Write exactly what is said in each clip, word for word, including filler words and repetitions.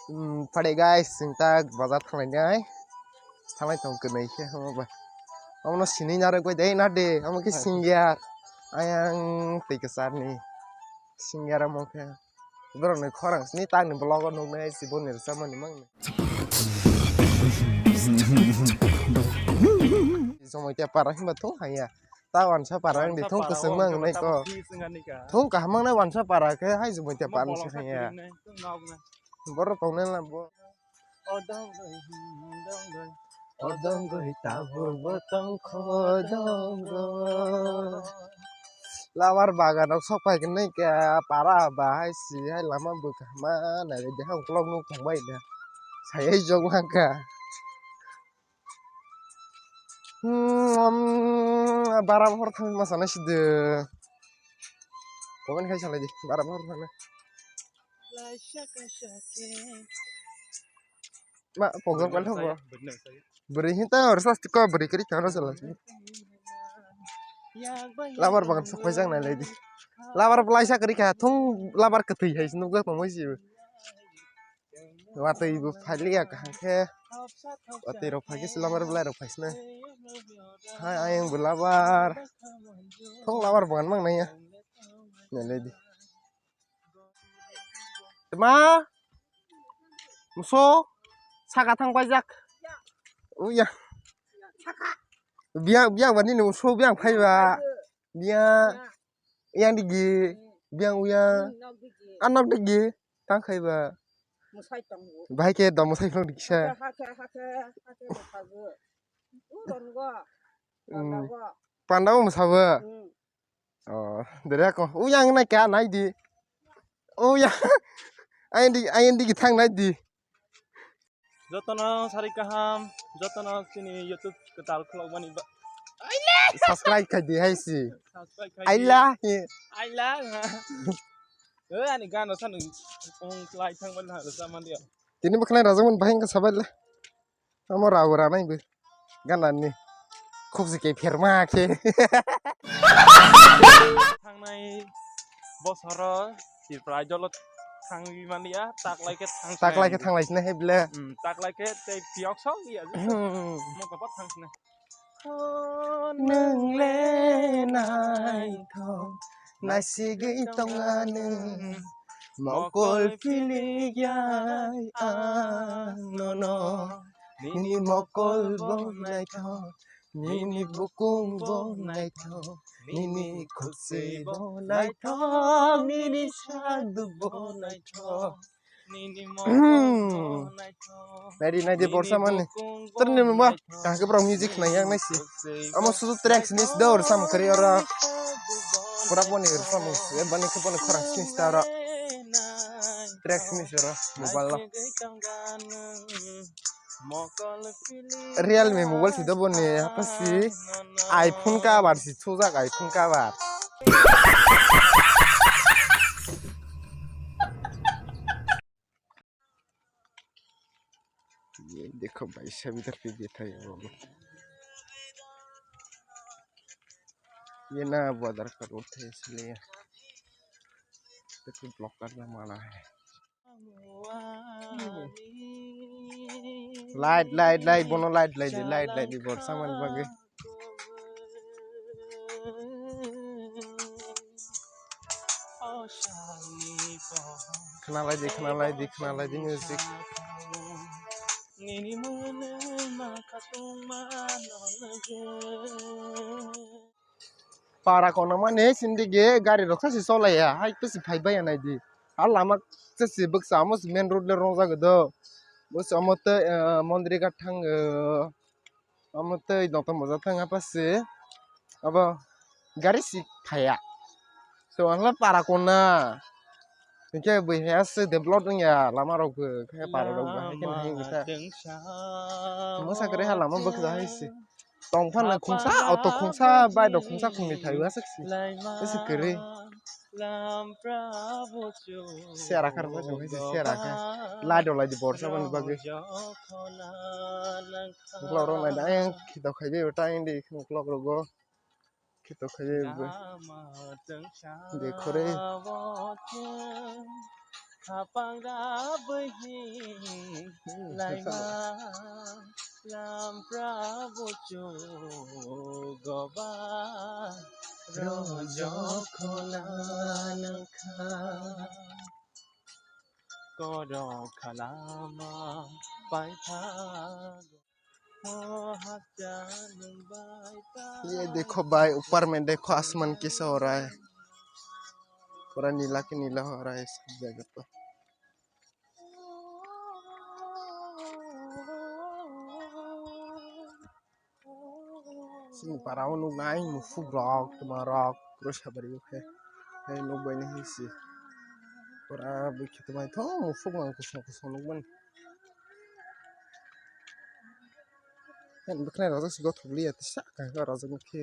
Hmm, pare guys, chwng ta bazar thanglai nai. Thanglai tong kwnwi khe omo ba. Omo no sini narwk bai dei na de, omo khe singer. Ayang tei kwchar ni singer omo khe. Borok ni khorang sini tang ni vlog o nuk nai si boni rwchapmani mang. Somoi te para himba thung haya. Ta wansa para ang di thung kwchwng mang nai ko. Thung kaham mang nai wansa para khe hai jumui te pan se ya. Borok tong nai la bo. Odong goi, odong goi, odong goi, tabuk bo tong kho odong goi. Labar bagan rok sok pai khe nai khe para ba hai si hai lama bwkha ma nai de hang vlog nuk thang bai da. Sai hai jok ma kha. Hmm, bara hor thang ma sana side. Comment khai salai di, bara hor thang. Ma, pogok kan thang bo. Beri hinta or sas ko beri kiri kan sala. Labar bagan sok pai jang nai lai di. Labar belai sa kiri kha thung labar kwtwi hai nuk jak tong si. Watwi bo phailiya kaham khe. Watwi rok phaikhe se lamar belai rok phaisna. Hai ayang bo labar. Thong labar bo ganmang naiya. Nalai di. Ma. Muso. Saka thang paijak. Uya. Biang biang bani muso biang phaiba. Biang. Yang digi, biang uyang. Hmm, nok digi. Ah, nok digi. Tang khai ba. Musai tongo. Bahai khe do musai phang diksa. Hake, hake, hake, hake, hake, hake, hake. U tongo. Hmm. Panda bo. Panda bo musabo. Hmm. Oh, dere ko. Uyang nai kya nai di. Uyang. Ayen di, ayen digi thang nai di. Jotono sari kaham, jotono chini YouTube kwtal khulokmani ba-, subscribe khai di hai si. Subscribe khai di. Aila hi. Aila ha. O ani gano sanu ong klai thang ban ha sa man dia. Tini bwkhlai rajak man bahai wngkha sabai le. Amo rao ranai bo. Ganani khukjike pherma khe. Thangnai bosoro Tripura jolo thangwi mania, taklai khe thang. Taklai khe thanglai sinai hai ble. Hmm, taklai khe tei piyok sok ya. Hmm. Mo kapat thang sinai. Nung le naithok, naisigwi tonga nung. Mokol philik yai ang nono. Nini mokol bo naithok, nini bukung bo naithok, nini khukchwi bo naithok, nini saduk bo naithok. Naidi, naidi, borsa mani. Terni mama, kahke borok music khna yang naisi. Amo susu track sini sida or sam kari ora. Pura poni or sam, e bani ke poni khorang sini sida ora. Track sini sida ora, mobile lo. Realme mobile sida boni, apa si? iPhone cover si, sujak iPhone cover. ये देखो भाई साहब, इधर पे बैठा है वो लोग। ये ना वो आधार कार्ड उठे इसलिए तो फिर ब्लॉक करना मना है। Light, light, light, bono light, light, light, light, borsa mani bagwi. Khna lai di, khna lai di, khna lai di music. Para kono mani sindi ge gari rok sasi cholaiya, hai tasi phai baiya nai di. Ha lama sasi bwksa amo si main road le rong jago do. Bwsa omo tei, eh, Mondri ghat thang, eh, Omo tei nokthar moja thang apa se. Abo gari si phaiya. So, ang la para kona. Hingke bui haya se develop wngya lama rok bo. Khe para rok bo hai khe nahing bisa. Mosa kre ha lama bwkha hai se. Tong phan khungsa, auto khungsa, bike rok khungsa khungni thai aswk se. Ese kre. Sera kar mo jong hai se sera kar. Lai do lai di borsa bani bagwi. Ukolog rok nai da, ayang khito khai de, ta ayang de, ukolog rogo khito khai de, de khore. Khapang da bwhi laima lampra buchu goba rojo khona nangkha. Kodok khalama paitha. ये देखो भाई, ऊपर में देखो, आसमान कैसा हो रहा है, पूरा नीला के नीला हो रहा है सब जगह पर। Sini para o nuk nai, mufuk rok, tuma rok, pura sabari o khe. Hai nuk bai nai si. Pura bikhi tuma tho, mufuk mang kusung kusung nuk ban. Kan bwkhnai rajak si gothok liya tisa kha rajak nukhe.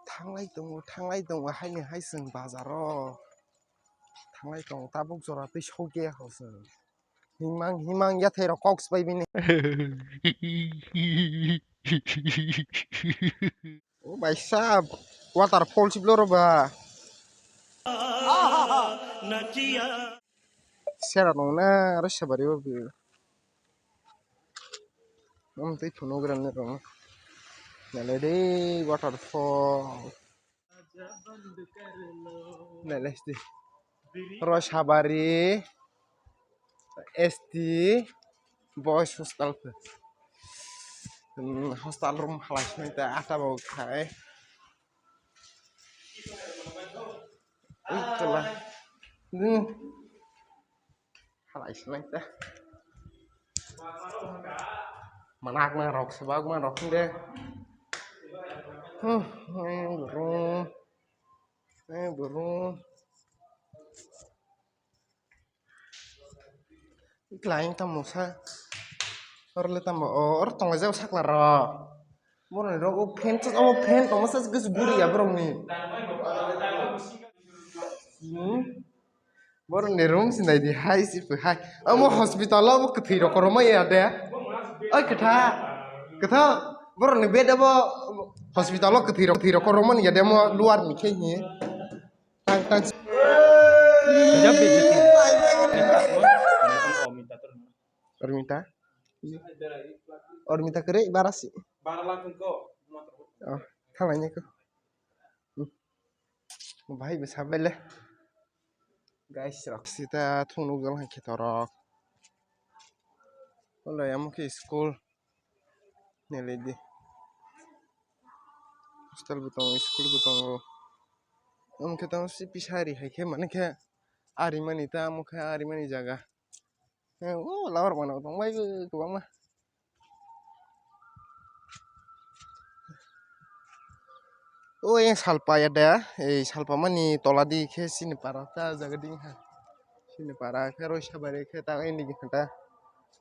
Thanglai tongo, thanglai tongo, haini hai chwng bazaro. Thanglai tongo, tabuk jora tei sokya ho chwng. Himang, himang yathai rok kok swbai bini. O bai sab, waterfall si blo ro ba. Sera nong na, aro sabari o bi. Ang tei phunuk rang nai rong. Nalai de waterfall. Nalai de. Rosabari S T boys hostel. Hmm, hostel room halai sini ta ata bo khai. Ui, tela. Hmm. Halai sini ta. Manak na rok sebak ma rok de. Huh, eh, burung. Eh, burung. Iklai tamo sa. Or le tamo, o, or tongo jao sakla ro. Boroni rok o fan sa, o fan tongma sa, gus guri ya borok ni. Hmm? Borok ni room sinai di hai si phu hai. Omo hospital o omo kwthwi rok koromai ya de. Oi kwtha. Kwtha. Borok ni bed omo hospital o kwthwi rok, kwthwi rok koromani ya de omo luar ni khe hi. Tang tang. Gajab bejati. Ormita. Ormita kere barasi. Oh, thalai ni ko. Bahai bwsa bele. Guys, rok sita thung nukjak hai khe torok. Wala amo khe school. Nele di. Hostel bo tongo, school bo tongo. Amo khe tamo si pisa ari hai khe mane khe ari mani ta amo khe ari mani jaga. Eh, o lawar mana tong bai kwbangma. O yang salpa ya da, ei salpa mani tola di khe sini para ta jaga ding ha. Sini para khe roi sabari khe ta ini khe ta.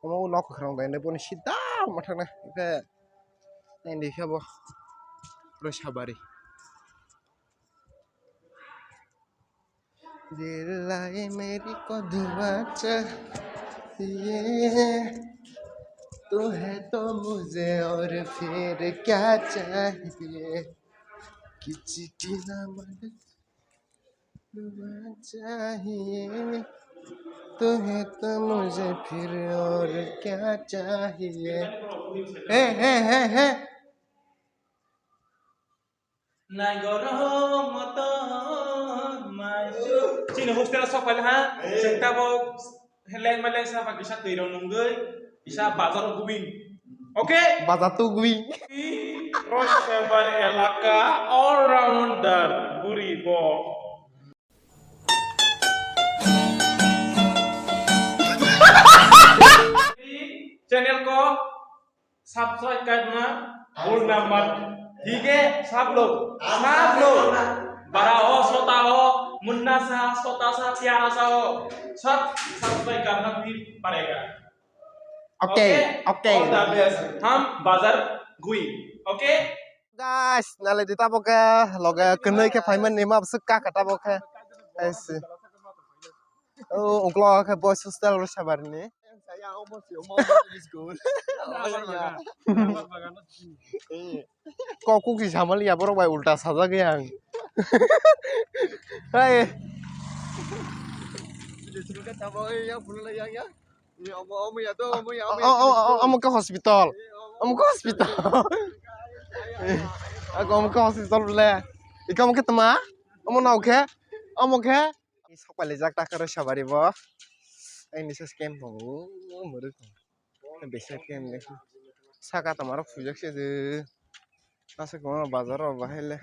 Omo nok khrang dai ne boni sida mathang na khe ini khe bo roi sabari. ये लाई मेरी को दुआ चाहिए, तू है तो मुझे और फिर क्या चाहिए, किसी की ना मदद दुआ चाहिए, तू है तो मुझे फिर और क्या चाहिए। Hey, hey, hey, hey. Nai goro moto mai. Chini hostel sok pala ha. Chwng tabok leng ma leng sa ba kisa twi rok nungwi. Kisa bazar gubing. Okay? Bazar tu gubing. Rosabari elaka all rounder buri bo. Channel ko subscribe karna bhulna mat. ठीक है, सब लोग, सब लोग। बड़ा हो, छोटा हो, मुन्ना सा, छोटा सा, प्यारा सा हो, सब subscribe करना भी पड़ेगा। Okay, okay. All the best. हम बाजार going. Okay? Guys, nalai di tabok khe loge kwnwi khe phaimani ma bwswk kaka tabok khe. Aisi. O uklo khe boys hostel Rosabari ni. Kok kuk si samali ya borok bai ulta sajak yang. Hai. Omo ke hospital. Omo ke hospital. Ako omo ke hospital le. Ika omo ke tama. Omo nau ke. Omo ke. Sok pali jak ta karo sabari bo. Ai nisa scam bo. Muru. Bisa scam de. Saka tama rok sujak se de. Asa ko bazar ro bahai le.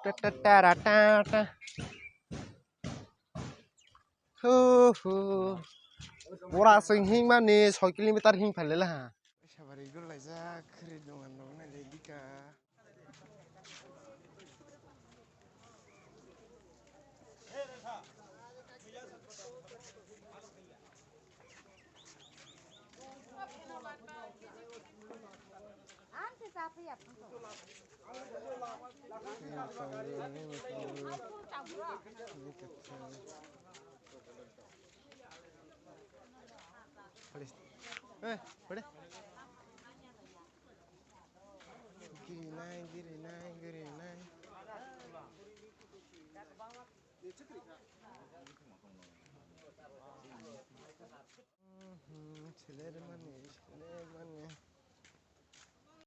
Ta ta ta ra ta ta. Hu hu. Pura sing hing mani soi kilometer hing phai le ha. Sabari gul lai jak khri dungan rok nai le dika. Eh, pare. Giri nai, giri nai, giri nai. Mhm, seler mani